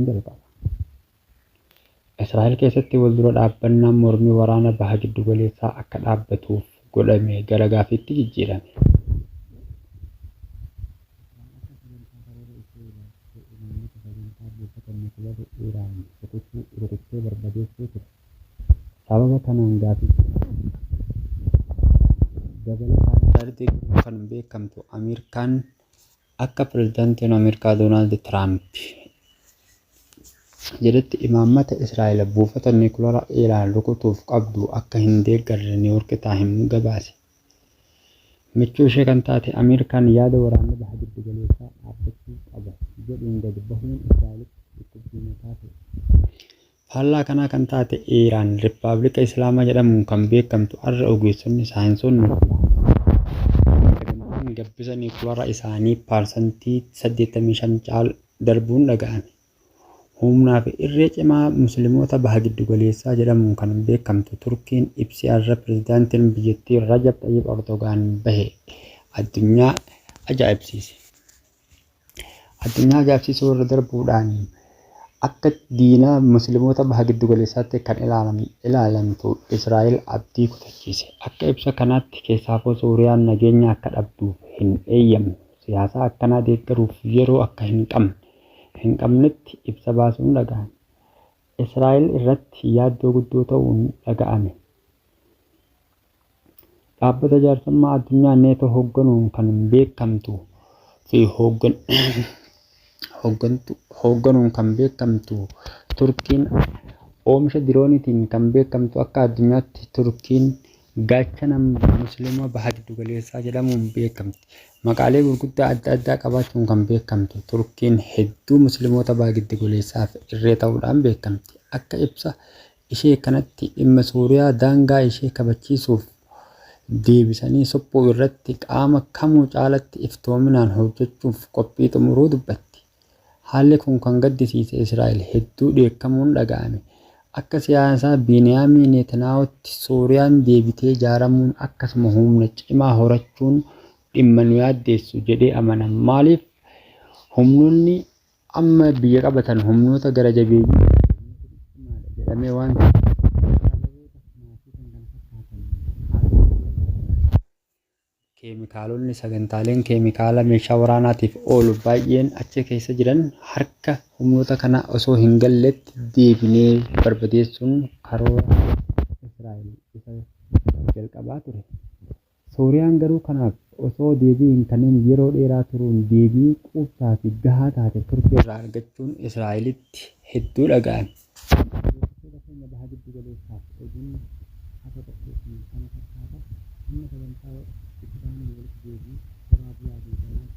Jalqaba. Israa'el keessatti wal dura dhaabbannaan mormii waraana baha giddu galeessaa akka dhaabbatuuf godhame gara gaaffiitti jijjiirame. Rukuttee barbadeessuu ture. Sababa kanaan gaaffii dabalataan Israa'el deeggaruun kan beekamtu Ameerikaan akka pirezidaantiin Ameerikaa Doonaald Tiraamp jedhetti imaammata Israa'el buufata niwukilaraa Iraan rukutuuf qabdu akka hin deeggarre New York Times gabaase. Michuu ishee kan taate Ameerikaan yaada waraanni baha giddu galeessaa dhaabbachuu qaba jedhuun gadi bahuun Israa'elitti dhukkubbii mataa ta'e. Faallaa kanaa kan taate Iraan Riippaabilika Islaamaa jedhamuun kan beekamtu har'a ogeessonni saayinsoonni sagantaan gabbisa niwukilaraa isaanii 85% caal darbuun dhaga'ame. Humnaa fi irree cimaa Musliimoota baha giddu galeessaa jedhamuun kan beekamtu Turkiin ibsi har'a pirezidaantiin biyyattii Rajab Xayyib Erdogaan bahe addunyaa ajaa'ibsiise. Addunyaa ajaa'ibsiisuu irra darbuudhaan akka diinaa Musliimoota baha giddu galeessaatti kan ilaalamtu Israa'el abdii kutachiise. Akka ibsa kanaatti keessaafuu Suuriyaan nageenya akka dhabduuf hin eeyyamnu. Siyaasa akkanaa deeggaruuf yeroo akka hin qabnetti ibsa baasuun dhaga'ame. Israa'el irratti yaaddoo guddoo ta'uun dhaga'ame. Dhaabbata jaarsummaa addunyaa neetoo hoogganuun kan beekamtu fi hoogganuun kan beekamtu Turkiin oomisha dirooniitiin kan beekamtu akka addunyaatti Turkiin gaachana Musliima baha giddu galeessaa jedhamuun beekamti. Maqaalee gurguddaa adda addaa qabaachuun kan beekamtu Turkiin hedduu Musliimoota baha giddu galeessaaf irree ta'uudhaan beekamti. Akka ibsa ishee kanatti dhimma Suuriyaa daangaa ishee kabachiisuuf deebisanii suphuu irratti qaama kamuu caalatti iftoominaan hojjechuuf qophii xumuruu dubbatti. Haalli kun kan gaddisiise Israa'el hedduu dheekkamuun dhaga'ame. Akka siyaasaa Biiniyaamiin Netanyahuutti Suuriyaan deebitee ijaaramuun akkasuma humna cimaa horachuun dhimma nu yaaddeessu jedhee amana. Maaliif humnoonni amma biyya qabatan humnoota gara jabeeyyii jedhamee waan keemikaalonni sagantaaleen keemikaala meeshaa waraanaatiif oolu baay'een achi keessa jiran harka humnoota kana osoo hin galletti deebinee barbadeessuun karoora Israa'el isa jalqabaa ture. Sooriyaan garuu kanaaf osoo deebii hin kennin yeroo dheeraa turuun deebii quubsaa fi gahaa taate Turkii irraa argachuun Israa'elitti hedduu dhaga'ame. Baha giddu galeessaaf oduun hafa qopheessine kana fakkaata. Amma sagantaa itti aanu walitti deebinu horaa bulaa deebanaa.